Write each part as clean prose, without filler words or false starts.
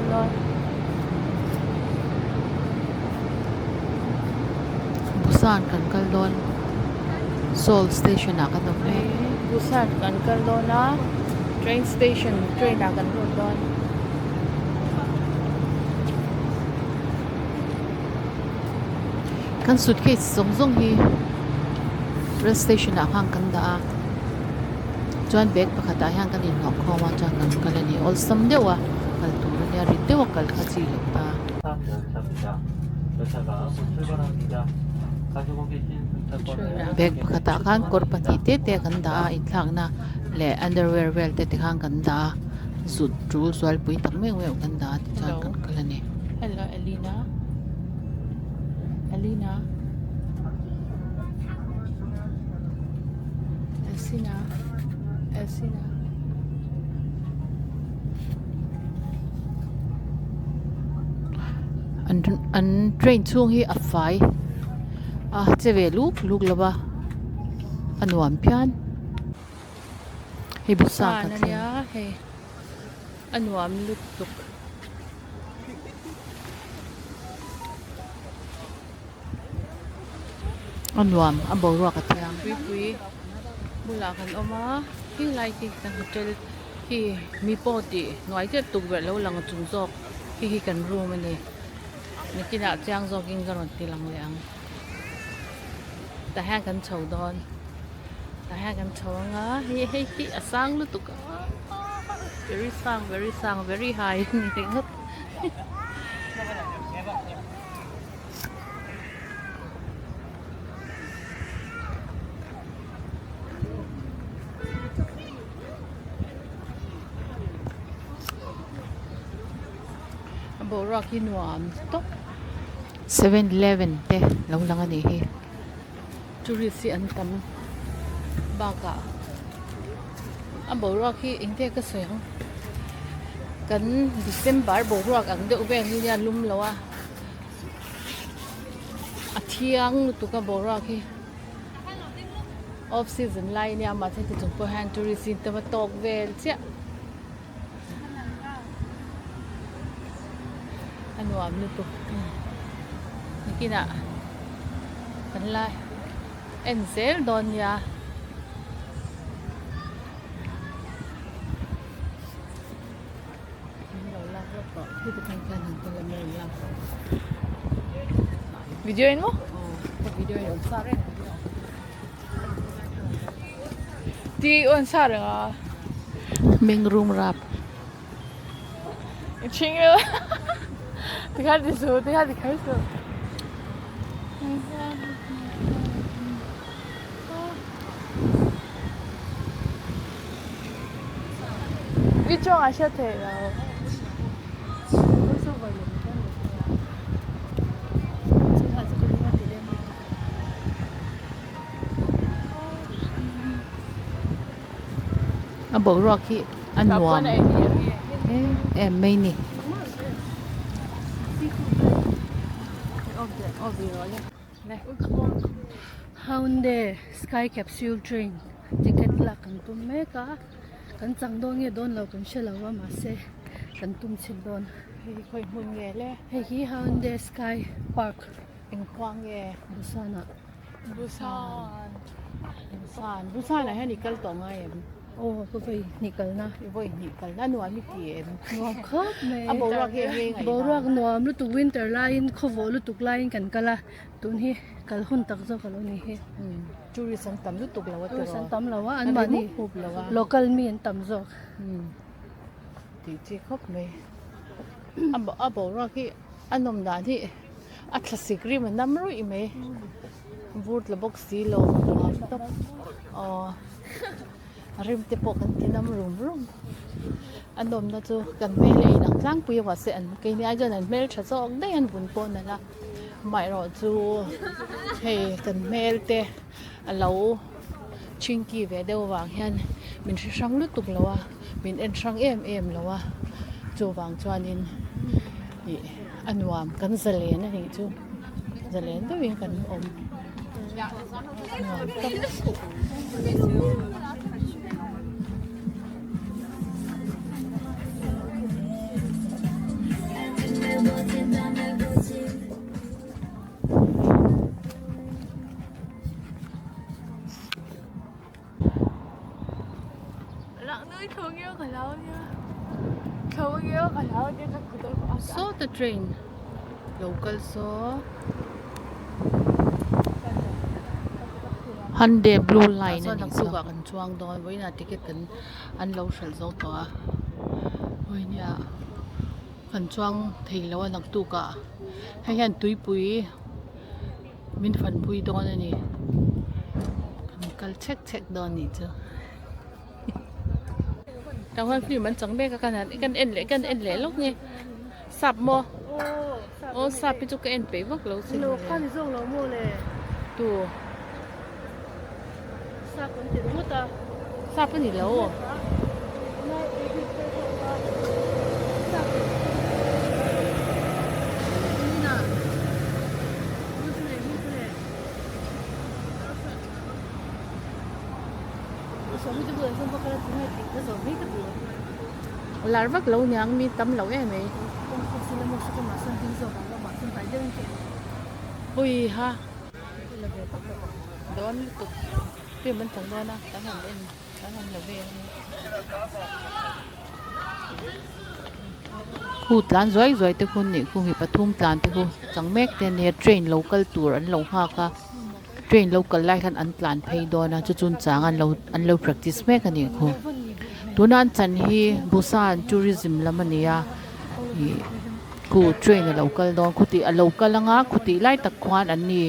kal dawn. Busan kan kal dawn. Seoul station ah kan awm mek. Busan kan kal dawn a, train station train ah kan lut dawn. Kan suitcase zawng zawng hi rail station ah khan kan dah a chuan bag pakhat ah hian kan inhnawh khawm a chuan kan kal a ni awlsam deuh a kal tur a nia rit deuh a kal kha chi loh ta. Bag pakhat ah khan kawr pahnih te te kan dah a inthlakna leh underwear vel te te khan kan dah a zut tul zualpui tak meuh meuh kan dah a tichuan kan kal a ni. Hello Elina Elina Elsina Elsina An an train chhung hi a fai a che ve luk luk lo va a nuam phian hei busan ka thleng. Hei a nuam lutuk. A nuam a boruak a thiang. Tuipui bulah kan awm a khilai khi kan hotel khi mi pawh tih hnuai deuh tukverh lo lang chung zawk khi hi kan room a ni nakinah chiang zawkin ka rawn ti lang leh ang tah hian kan chho dawn tah hian kan chho ang a hei hei hi a sang lutuk a very sang very sang very high a ni ringawt. A boruak hi nuam tawp. 7-eleven te lo lang a nih hi. Tourist hi an tam bakah a boruak hi engte ka sawi ang kan December boruak ang deuh vel hi nia lum lo a a thiang lutuk a boruak hi off season lai ania mahse ti chung pawh hian tourist hi tam a tawk vel chiah a nuam lutuk nikinah kan la en zel dawn nia. Video in maw? Ti on sa reng a. Meng rum rap. Ching ila. Ti kha ti su, ti kha ti kher su. I chawng a hriat theih lo. A boruak hi a nuam em em mai ni. Hyundai sky capsule train ticket lak kan tum mek a kan chang dawn nge dawn lo kan hre lo a mahse kan tum chhin dawn. Hei hi khawi hmun nge le? Hei hi Hyundai sky park. Eng khua nge? Busan ah. Busan. Busan. Busan ah hian i kal tawh ngai em? Aw ka vawi hnih kalna. I vawi hnih kalna nuam i ti em? Nuam khawp mai. A boruak hi eng nge ngaihna? Boruak nuam lutuk winter laiin khawvawh lutuk laiin kan kal a tun hi kal hun tak zawk a lo ni hi. Tourist an tam lutuk lo a tiraw? Tourist an tam lo a an mahni local mi an tam zawk. Tih chi khawp mai. A boruak hi a nawm dan hi a thlasik rim a nam ruih mai. Vur tla bawk si lo nuam tawp aw a rim te pawh kan ti nam rum rum a nawmna chu kan hmel a inang tlangpui a mahse an keini ai chuan an hmel tha zawk daih an vun pawh nalh a amaherawh chu hei kan hmel te a lo chingki ve deuh avang hian min hre hrang lutuk lo a min en hrang em em lo a chuvang chuanin ih a nuam kan zalen a nih chu. Zalen deuhin kan awm nuam tak. Saw ta train lo kal saw Hyundai blue line a a nih saw chu. Kan chuang dawn vawiinah ticket kan an lo hralh zo tawh a vawiinia kan chuang thei lo a naktuk ah hei hian tuipui min fanpui dawn a ni kan kal chhek chhek dawn a nih chu. Tah huan film an chang mek a kan han kan en leh kan en leh lawk nge sap maw aw sap hi chu ka en peih vak lo sin mawle tu sap a ni lo Lar vak lo niang mi tam lo em mai. Hui ha. Dawn lutuk film an chang dawn a kan han en kan han la vel a ni. Khu tlan zuai zuai te khu nih khu mi pathum tlan te khu chang mek te ania train lo kal tur an lo nghak a. Train lo kal lai khan an tlan phei dawn a chu chun chang an lo an lo practice mek a nih khu tuna an chan hi Busan tourism lam a ni a ih khu train a lo kal dawn khuti a lo kal anga khutih lai tak khuan an ni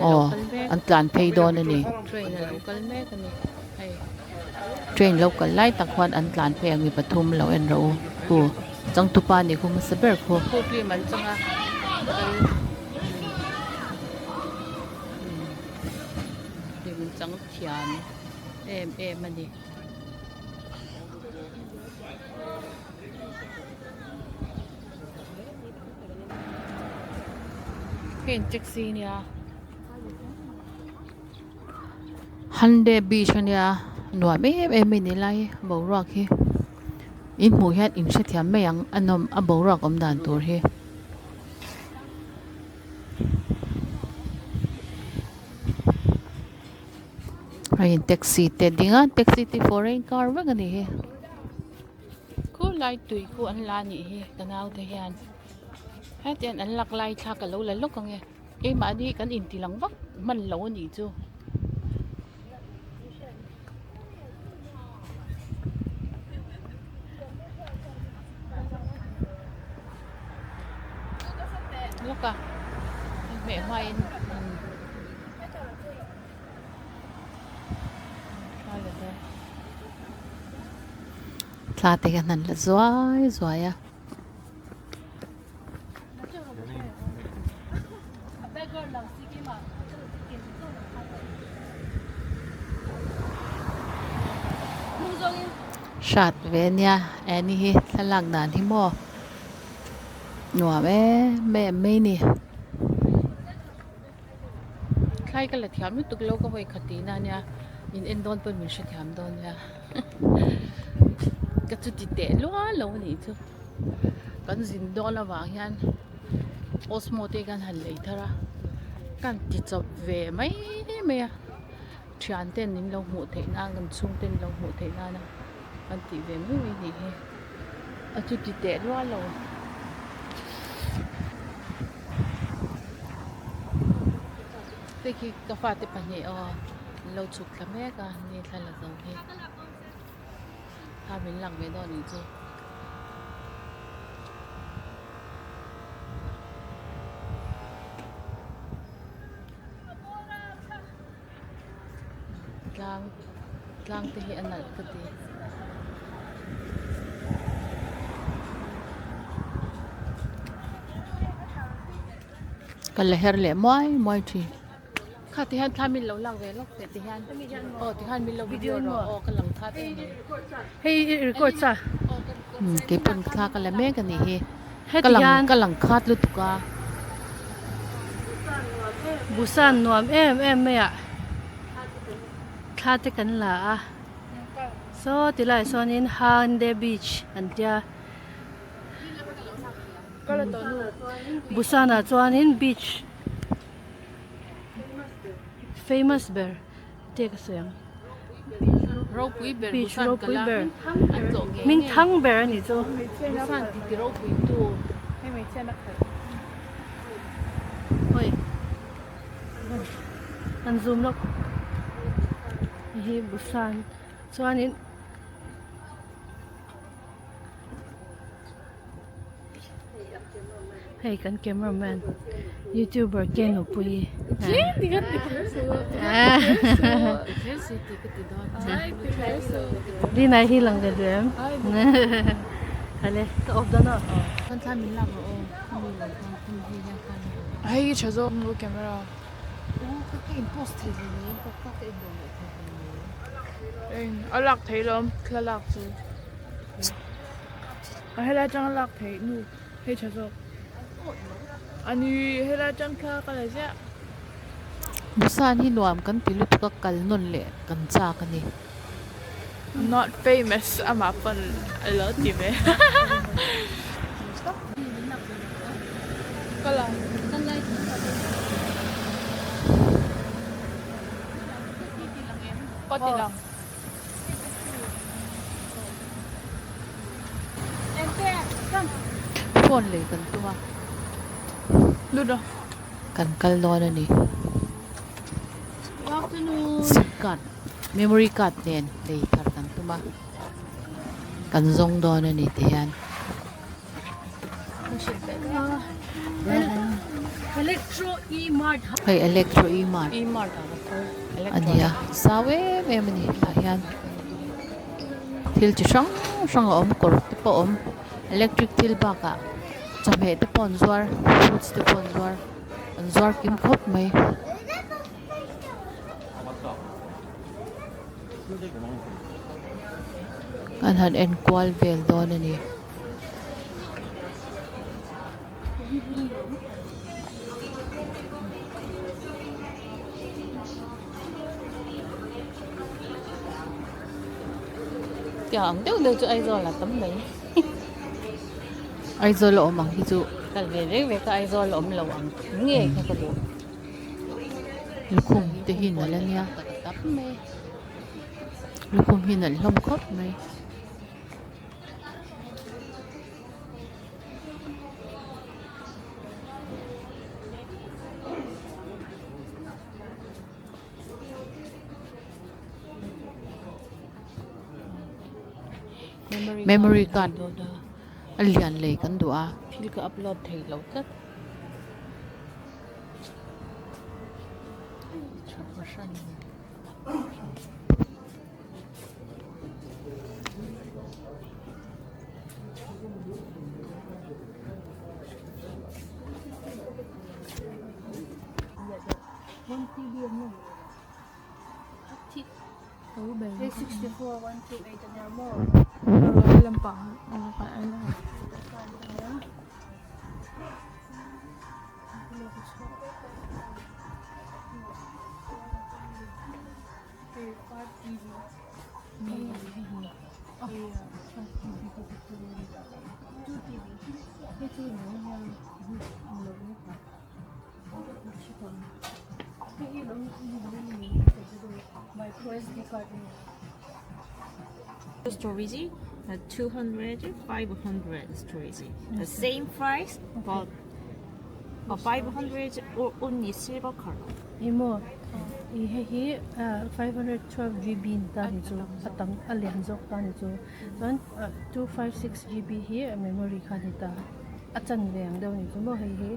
aw an tlan phei dawn a ni train lo kal lai tak khuan an tlan phei ang mi pathum lo en rawh u khu changtupa nih khu hmasa ber khu. Hlim chang thiam em em a ni. Heng taxi nia. Hyundai beach ania nuam em em mai ni lai boruak hi in hmuh hian in hrethiam mai ang a nawm a boruak awm dan tur hi. Hei taxi te a ding a taxi te foreign car vek a nih hi khulai tui khu an la anih hi ka nau te hian hetiang an lak lai thla ka lo la lawk ang e keimahni kan inti lang vak hman lo a nih chu. Lawk a hmeh hmain Thla te hian an la zuai zuai a. Hrat ve ania eng hi thlalak dan hi maw nuam em em mai a ni. Thlai ka la thiam lutuk lo ka vawi khat tihna ania in en dawn pawn min hrethiam dawn nia ka chuti teh lual lo anih chu kan zin dawn avang hian osmo te kan han lei thar a kan ti chawp ve mai mai a thian ten min lo hmuh theih nan kan chhung ten min lo hmuh theih nana kan tih ve mai mai anih hi a chuti teh lual lo. Hei khi ka fate pahnih aw an lo chhuk thla mek a ni thla la zo hi thla min lak ve dawn anih chu. Tlang tlang te hi a nalh ka ti. Ka la her leh muai muai thin. Kha ti hian thla min lo lak ve lawk teh ti hian aw ti hian min lo video rawh aw ka lang khat em mai. Hei i record sa. Kei pawn thla ka la mek a nih hi. Ka lang ka lang khat lutuk a. Busan nuam em em mai a thla te kan la a saw ti lai ah sawnin Hyundai beach an tia. Busan ah chuanin beach famous ber te ka sawi ang beach ropui ber hming thang ber a nih chu. An zoom lawk hei hi Busan chuanin. Hei kan cameraman youtuber te nupui Dina hi lang ve duh em hale ka off dawn aw. Hei hi tha zawk maw camera. A lak theih lawm thlalak chu. A helai atang a lak theih nu hei tha zawk a ni helai atang thla ka la ziah. Busan hi nuam kan ti lutuk a kal nawn leh kan chak a ni. Not famous amah pawn a lo ti ve. Ka la. Ka ti lang. Phone lei kan tum a kan kal dawn a ni sim card memory card nen lei thar kan tum a kan zawng dawn a ni ti hian. Hei electro e mart a ni a zau em em a ni tah hian thil chi hrang hrang a awm kawr te pawh a awm electric thil bakah chawhmeh te pawh an zuar fruits te pawh an zuar an zuar kim khawp mai. An han en kual vel dawn a ni. Tiang ang deuh deuh chu Aizawl ah tam mai. Aizawl a awm ang hi chu. Kal ve reng reng ka Aizawl a awm lo ang ngei kha ka duh. Lukhum te hi nalh a nia. Lukhum hi nalh hlawm khawp mai. Memory card a lian lei kan duh a. Thil ka upload thei lo tlat. Storage 200, 500 storage. The same price, but 500 only silver color. Ih maw ih hei hi 512 GB ni ta ni chu a tam a lian zawk ta ni chu chuan 256 GB hi a memory kha ni ta a chan ve ang deuh ni chu maw hei hi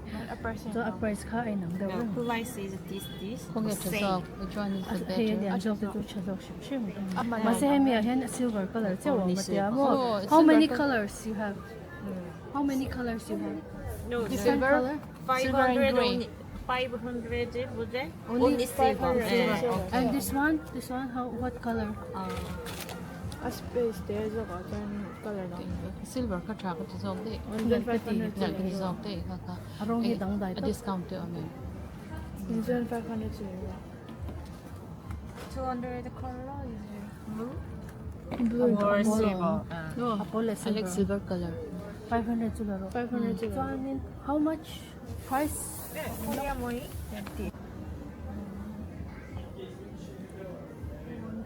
chuan a price kha a inang deuh reng. Price is this this Khawnge tha zawk which one is the better? Hei a lian zawk te chu tha zawk hrim hrim mahse hemi ah hian a silver color chiah a awm a tia maw how many colors you have how many colors you have No, different color 500 only 500 budget only silver. And this one this one how what color A space te zawk ah chuan color dang Silver kha tha ka ti zawk daih nalh ka ti zawk daih kha kha A rawng hi dang dai a discount te awm em Chuan 500 silver 200 color is blue blue or silver. A pawl leh I like silver silver color. 500 chu la rawh. 500 chu la rawh. Chuanin how much price?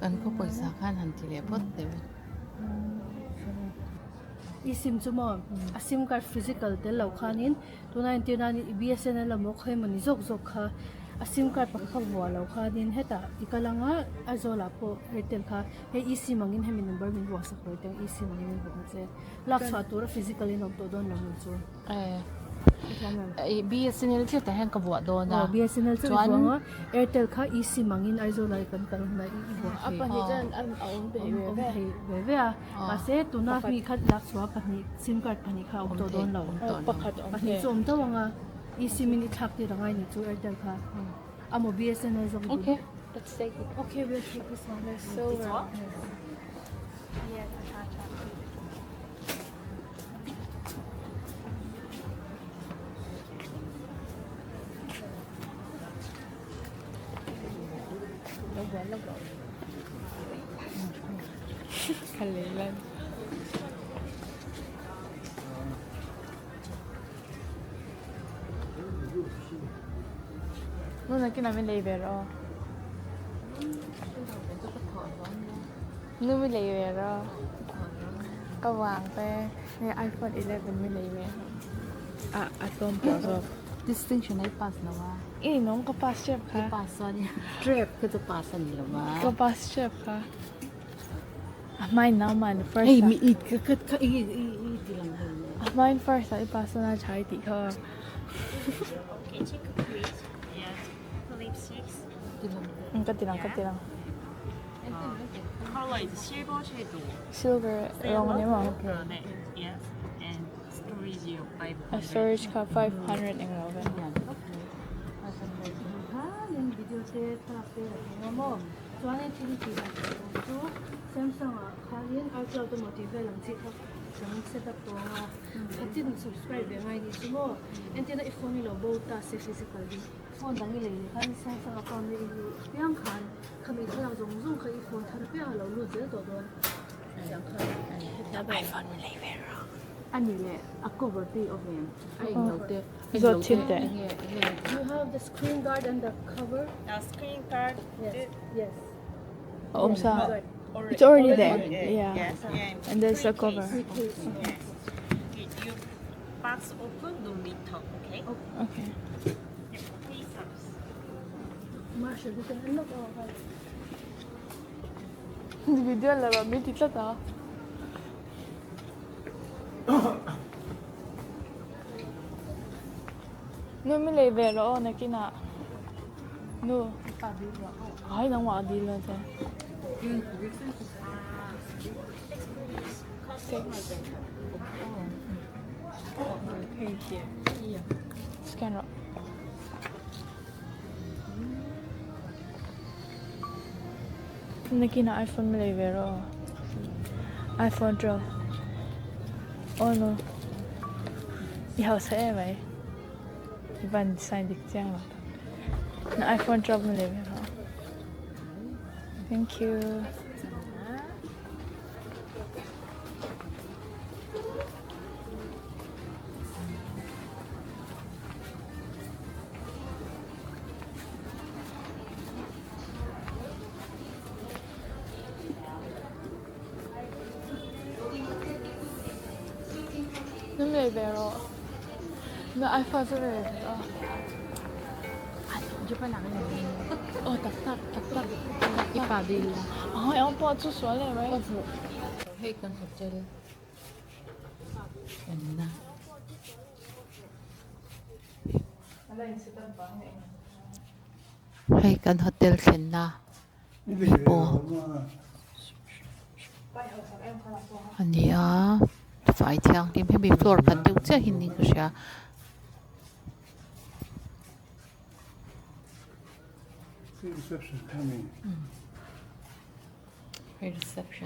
Kan khaw pawisa khan han ti leh phawt teh u. I sim chu maw a sim card physical tel loh khanin tuna entir nan i BSNL emaw khaw emawni zawk zawk kha a sim card pakhat kha vuah loh khanin hetah i kal anga Aizawl ah pawh Airtel kha hei e sim angin hemi number min vuah sak lo teh ang e sim angin min vuah ang che lak chhuah tura physical in awm tawh dawn lo ang chu. BSNL chiah tah hian ka vuah dawn a. Aw BSNL chu i vuah ang a, Airtel kha eSIM angin Aizawl ah kan kal hunah i vuah A thei. pahnih chuan a awm thei ve Awm ve. thei ve ve a, mahse tuna mi kha lak chhuah a pahnih sim card pahnih kha a awm tawh dawn lo. Pakhat awm thei. Pahnih chu awm tho ang a, eSIM in i thlak tir angai ni chu Airtel kha. Amaw BSNL zawk i duh. Okay. Let's take it. Okay, we'll take this one. Silver. Yes. Nuna kina min lei ve rawh. Nu min lei ve rawh. Ka vang te nge iPhone 11 min lei ve a a tlawm pawh zawk. Distinction ai pass lo a. I nung ka pass tep kha. I pass chuan Trep. Ka chu pass a ni lo a. Ka pass tep kha. A hmain nangman first Hei mi i ka ka ka i i i ti lang hei. A hmain first ah i pass a na tha i tih kha. Okay, check please. Yes, flip 6. Ka ti lang ka ti lang. Color is silver shadow. Silver rawng a ni maw? Yes, and storage 500. A storage kha 500 eng lo ve. Video te thlalak te a eng a maw chuanin thil tih dan tur chu Samsung ah khanin iCloud emaw tih vel ang chi kha kan set up tawh ang a khatin subscribe ve ngai ni chu maw entirna i phone i lo bo ta se physical hi phone dang i lei leh khan Samsung account na i luh piang khan khami thlalak zawng zawng kha i phone thar piang a lo lut zel tawh dawn tiang khan hetiang iPhone min lei ve rawh a ni leh a cover te i awm em a eng lo te Zawt thin teh. You have the screen guard and the cover? The screen guard. Yes. Yes. A awm sa. It's already there. Yeah. Yes. And there's a cover. Yes. You box open, no return. Okay. Okay. Free service. Marshall, you can look over. Video la rawh min ti tlat a. Nu min lei ve rawh aw nakinah. Nu. Ai nangmah a dil a che. Scan rawh. Nakinah iPhone min lei ve rawh aw. iPhone 12. Oh no. I hausa em mai. I van sign dik chiang lo tak. Na iPhone 12 min lei ve rawh. Thank you. Na lei ve rawh. Na iPhone chu lei ve rawh. Aw tak tak tak tak. I pa dil la. Ai ang pawh chu sual leh mai. Hei kan hotel enna. Hei kan hotel thlenna pawh a ni a fai thianghlim hemi floor khat deuh chiah hi niin ka hria.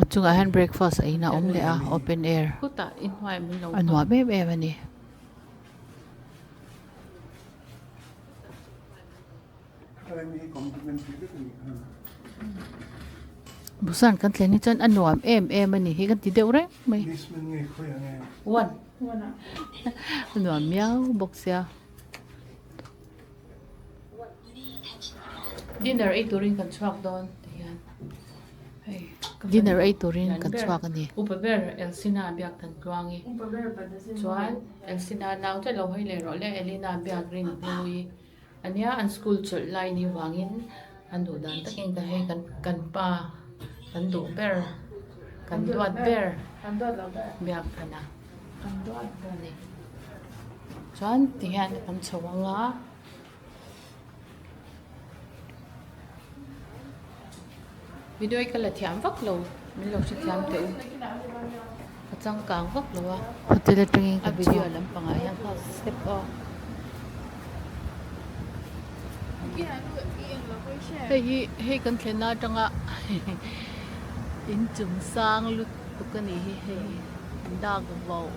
A chungah hian breakfast a in a awm leh a open air a nuam em em a ni. Busan kan thlen hi chuan a nuam em em a ni hi kan ti deuh reng mai. One. A nuam miau bawk sia. Dinner ei turin kan chhuak dawn ti hian hei Dinner ei turin kan chhuak a ni. Upa ber Elsina biak dan tluangi chuan Elsina nau te lo hawi leh rawh le Elina biak rin hlui ania an school chawlh lai ni vangin an duh dan takin ka hei kan kan pa kan duh ber kan duat ber biak dan a ni chuan ti hian kan chho ang a. Video hi ka la thiam vak lo min lo hrethiam teh u ka changkang vak lo a hotel atangin a video lampang ah hian kha step a hei hi hei kan thlenna atanga inchung sang lutuk a nih hi hei dak vauh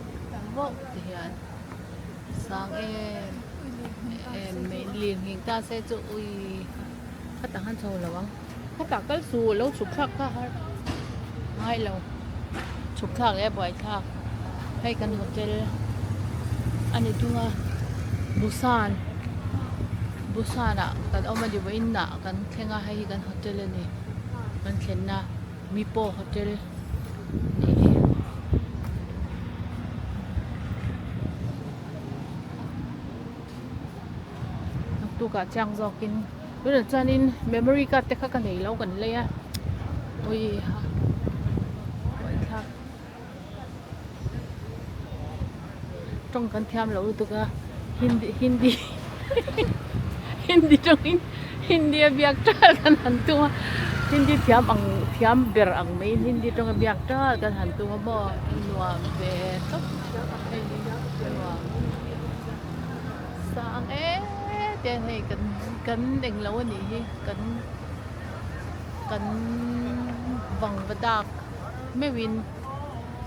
vauh te hian. Sang em em mai lir nghing ta se chu ui khatah khan chho lo ang khatah kal suh lo chhuk thlak kha har ngai lo chhuk thlak leh a buai thlak hei kan hotel a ni thung a Busan Busan ah kan awm a ni vawiin ah kan thleng a hei hi kan hotel a ni kan thlenna Mipo hotel. Naktukah chiang zawkin tunah chuanin memory card te kha ka nei lo kan lei a ui ha buaithlak tawng kan thiam lo lutuk a hindi hindi hindi tawngin hindi a biak tal kan han tum a hindi thiam ang thiam ber ang maiin hindi tawng a biak tal kan han tum a maw nuam ve tawp hei hi nuam sang em em hei kan kan englo a nih hi kan kan vang va dak meuhin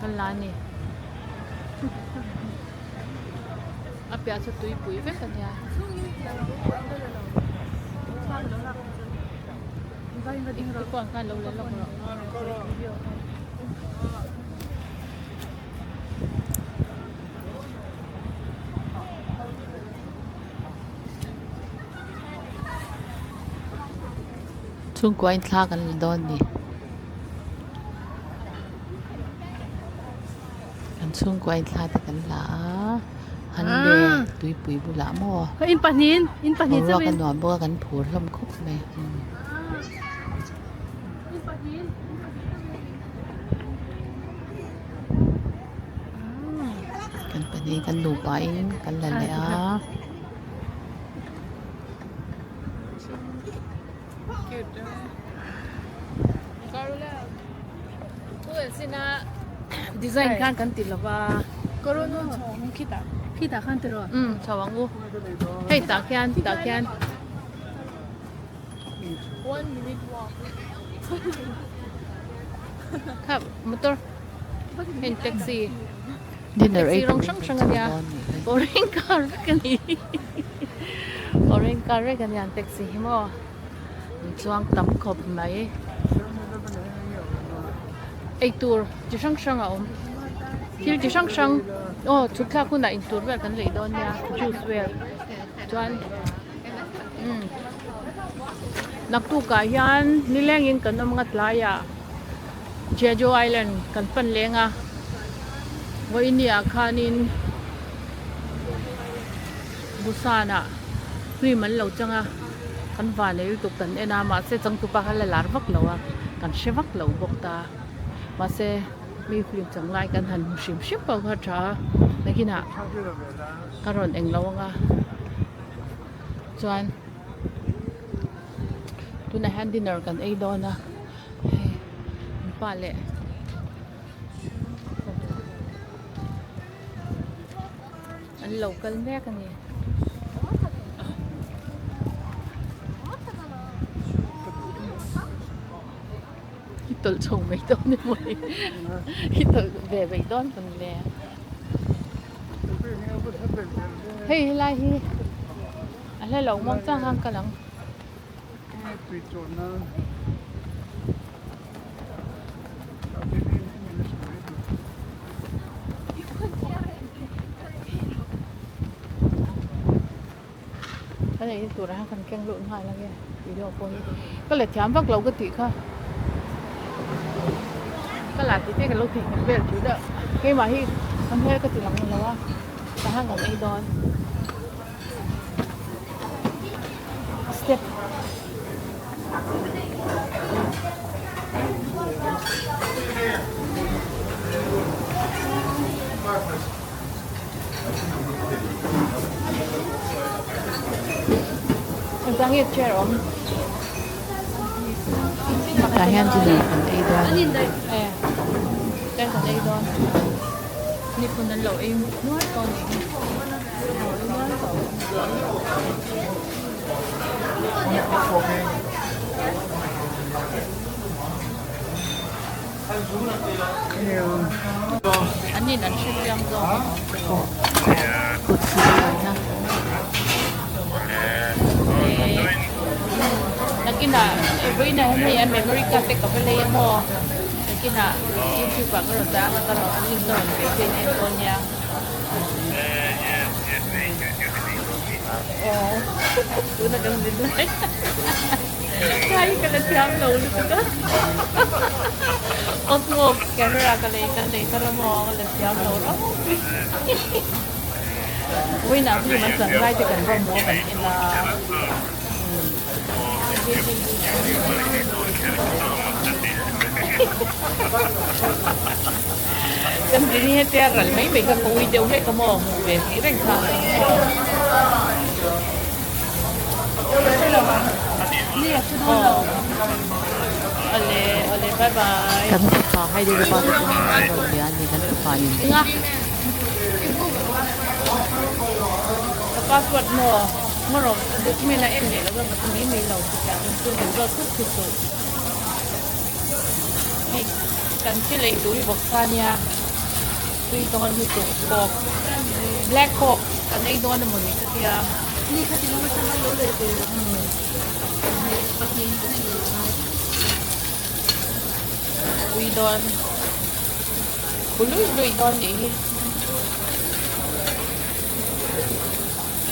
kan la a ni a piah chu tuipui vek a nia. Chhungkua in thla kan la dawn a ni. Kan chhungkua in thla te kan la a han le tuipui bulah maw boruak a nuam bawk a kan phur hlawm khawp mai. Kan pahnih kan nupa in kan la leh a. Design khan kan ti lova chho ang u hei tah khian tah khian kha motor heng taxi Dinner taxi ei rawng turin hrang kan hrang a chho nia dawn nih hi. orange car vek a ni. Orange car vek a nia an taxi hi maw an chuang tam khawp mai eitur chi hrang hrang a awm thil chi hrang hrang aw chhuk thlak hunah intur vel kan lei dawn nia juice vel chuan umm naktukah hian nilengin kan awm nga tlaiah Jeju Island kan pan leng a vawinia khanin. Busan ah film an lo chang a kan van leh lutuk kan en a mahse changtupa kha la lar vak lo a kan hre vak lo bawk ta mahse mi film chang lai kan han hmu hrim hrim pawh kha tha a nakinah ka rawn eng lo ang a chuan tunah hian dinner kan ei dawn a hei pa leh. An lo kal mek a ni. I tawlh chho mai dawn emaw ni i tawlh ve mai dawn pawn le. Hei helai hi a hla lo muang chang ang kal ang. Kan ei na turah hian kan keng lut nghal ang e video pawh hi ka la thiam vak lo ka tih kha ka la tih te ka lo thei nghet vel tih deuh keimah hi ka hmel ka ti lang lo a tah hian kan ei dawn step. Engvang nge chair awm? Tah hian dinner kan ei dawn. E, chair kan ei dawn. Ni pawn an lo ei nual tawh a nih hi. Nual tawh. An in an hre chiang zawk a Kut hruaina. Nakinah vawiinah hian hei a memory card te ka va lei a maw nakinah youtube ah ka rawn dah ang a ka rawn an link ka rawn pe che in en dawn nia. Aw tuna kan zin lai. Kai ka la thiam lo lutuk a Osmo camera ka lei ka lei thar a maw ka la thiam lo rau mai Vawiinah film an chan lai te kan va hmu a kan en a Kan zin hi hetia ral mai mai kha ka ui deuh hlek a maw hmuh ve tih reng kha. Kan fapa Hyderabad atangin an rawn bia a ni kan fapa in. Ui dawn khu lui lui dawn nih hi.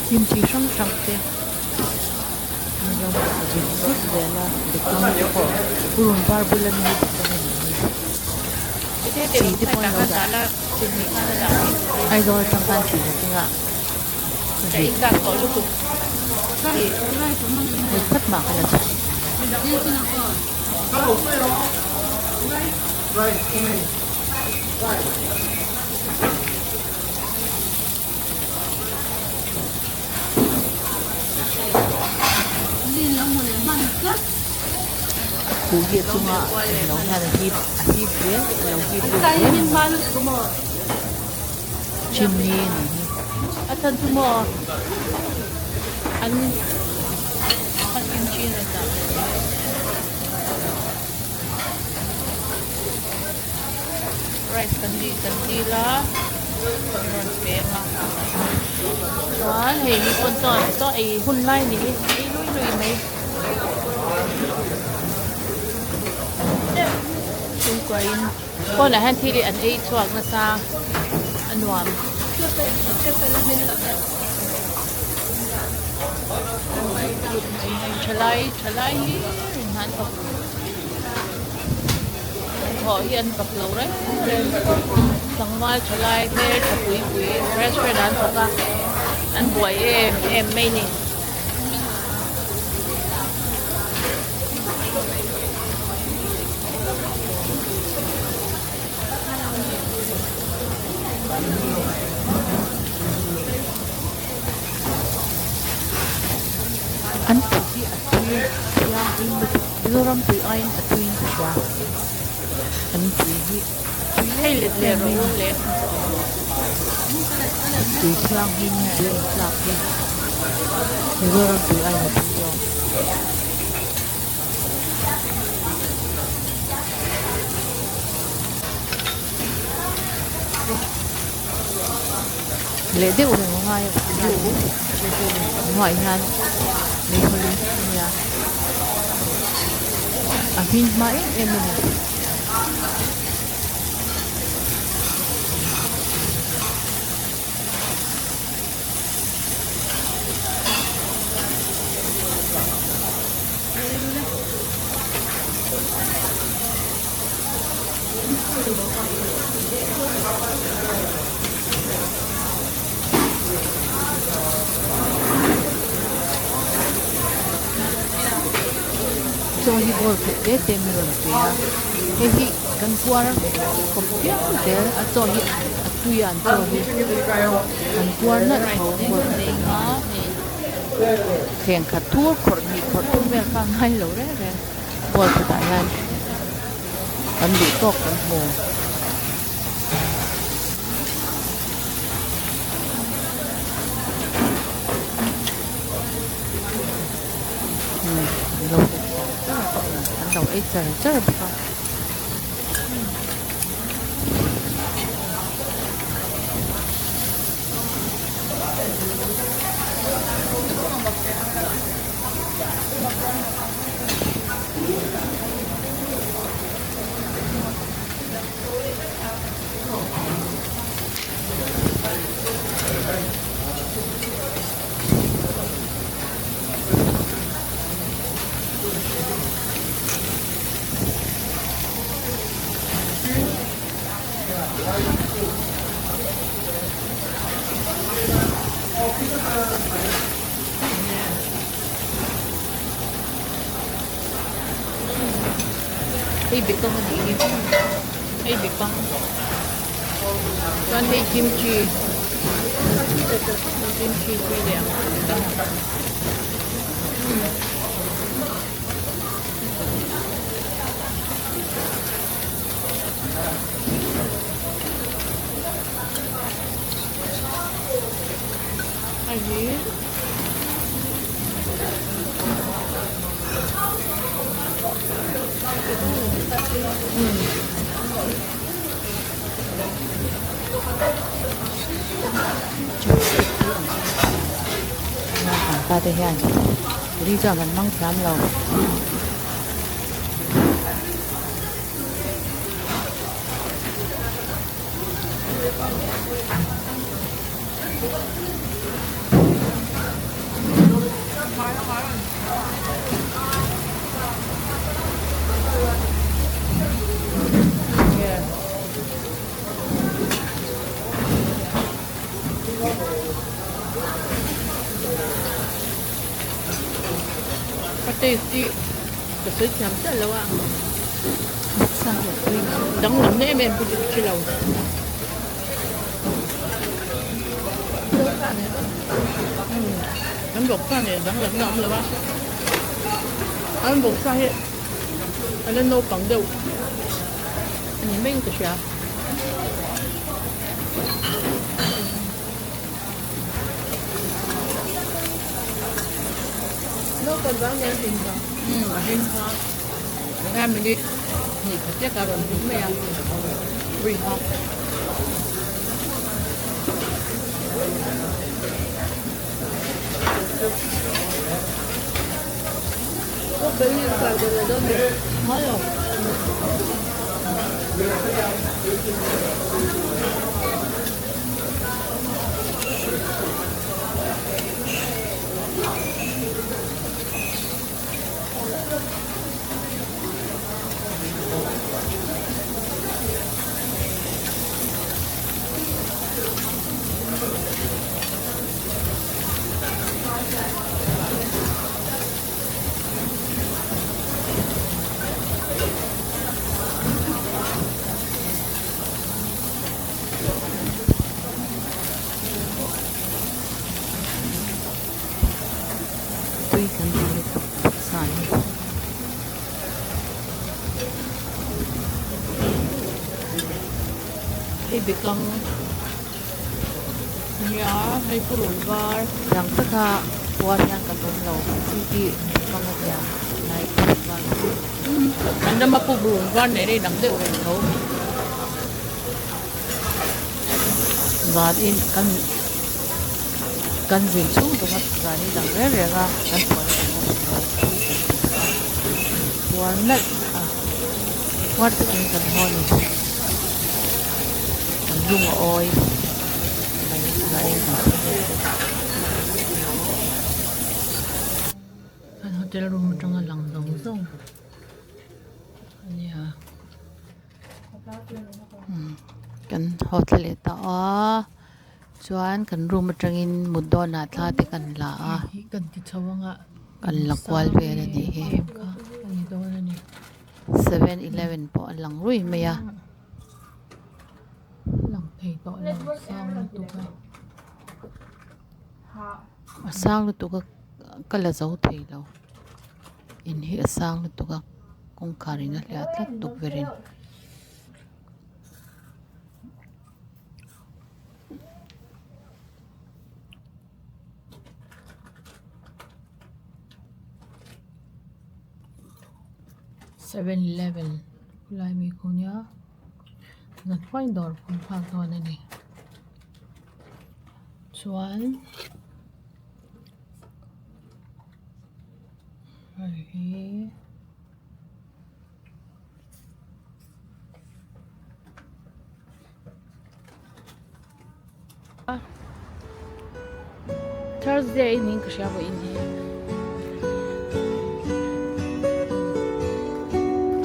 Thim chi hrang hrang te an lo vit zut zel a bekang te pawh purun var bula mi bekang a nih hi chi te pawh an lo dah Aizawl atang khan chi la kengah Ri khat mah ka la chhun. Khuh hi a chunga englo hian a hip a hip zel a lo hip lut zel a ni. Chimney a nih hi. A chhan chu maw an an kimchi a rawn dah ve a. Rice kan tih kan dil a an rawn pe ang a chuan hei mi pawn chuan chaw ei hun lai a ni hi ei lui lui mai. Chhungkuain Pawnah hian thil hi an ei chhuak nasa a nuam. Thalai thalai hi rin han thawk thawh hi an fak lo reng reng tlangval thalai hmel tha pui pui restaurant ah an thawk a an buai em em mai a ni. An tui hi a tui thianghlim lutuk Mizoram tui aiin a tuiin ka hria an tui hi a tui Hei let leh rawh u le. Tui thianghlim tui an tlak hi Mizoram tui aiin a tui zawk. Leh deuh reng a ngai a hnuaiah hian meihawl in a nia a hmin hma em em a ni. Chaw hi bowl khat te te min rawn pe a hei hi kan puar kawp viau zel a chaw hi a tui a an chaw hi kan puar nalh tho bowl khat a thleng khat thur khawrh hnih khawrh thum vel kha a ngai lo reng reng bowl khatah hian kan duh tawk kan hmu. An lo ei char char bawk a. Hei bekang a nih hi hei bekang chuan hei kimchi kimchi tui leh ang hei hi chopstick hi an hmang thin a naupang te hian ri chuan kan hmang thiam lo. A taste hi ka sawi thiam chiah lo a danglam em em pawh chu ka hre lo. An vawksa nen danglamna a awm lo a an vawksa hi a la naupang deuh a ni maiin ka hria. A hring kha a minute hnih khat lek a rawn hmu mai a ui ha. Tui kan ti lutuk sa hi. Hei bekang nia hei purun var. Rang taka puar hian kan awm lo chi hi bekang a nia lai purun var chu. An rama purun var nen a inang deuh reng tho. Zanin kan kan zin chhung zawng a zanin dang reng reng a kan puan puar nalh a puar takin kan haw a ni kan lung a awi mai zanin kan thleng leh bawk. Kan hotel room atanga lang zawng zawng a nia. Kan haw thla leh ta a chuan kan room atangin mut dawnah thla te kan la a kan la kual vel a nih hi. 7-eleven pawh a lang ruih mai a lang thei tawh lo sang lutuk a a sang lutuk a ka la zo thei lo in hi a sang lutuk a kawngkhar in a hliah tlat tukverh in. 7-eleven khulai mi khu nia zanhuai dawr phun phak dawn a ni chuan hei hi. Thursday niin ka hria vawiin hi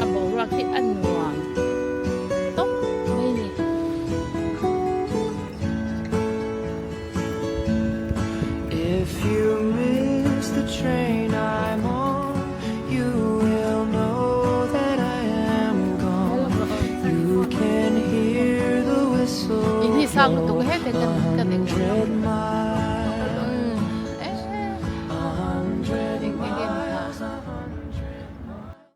a boruak hi a nuam tawp mai a ni. If you miss the train I'm on, you will know that I am gone. You can hear the whistle In hi sang blow lutuk he te a kan kan eng hundred miles.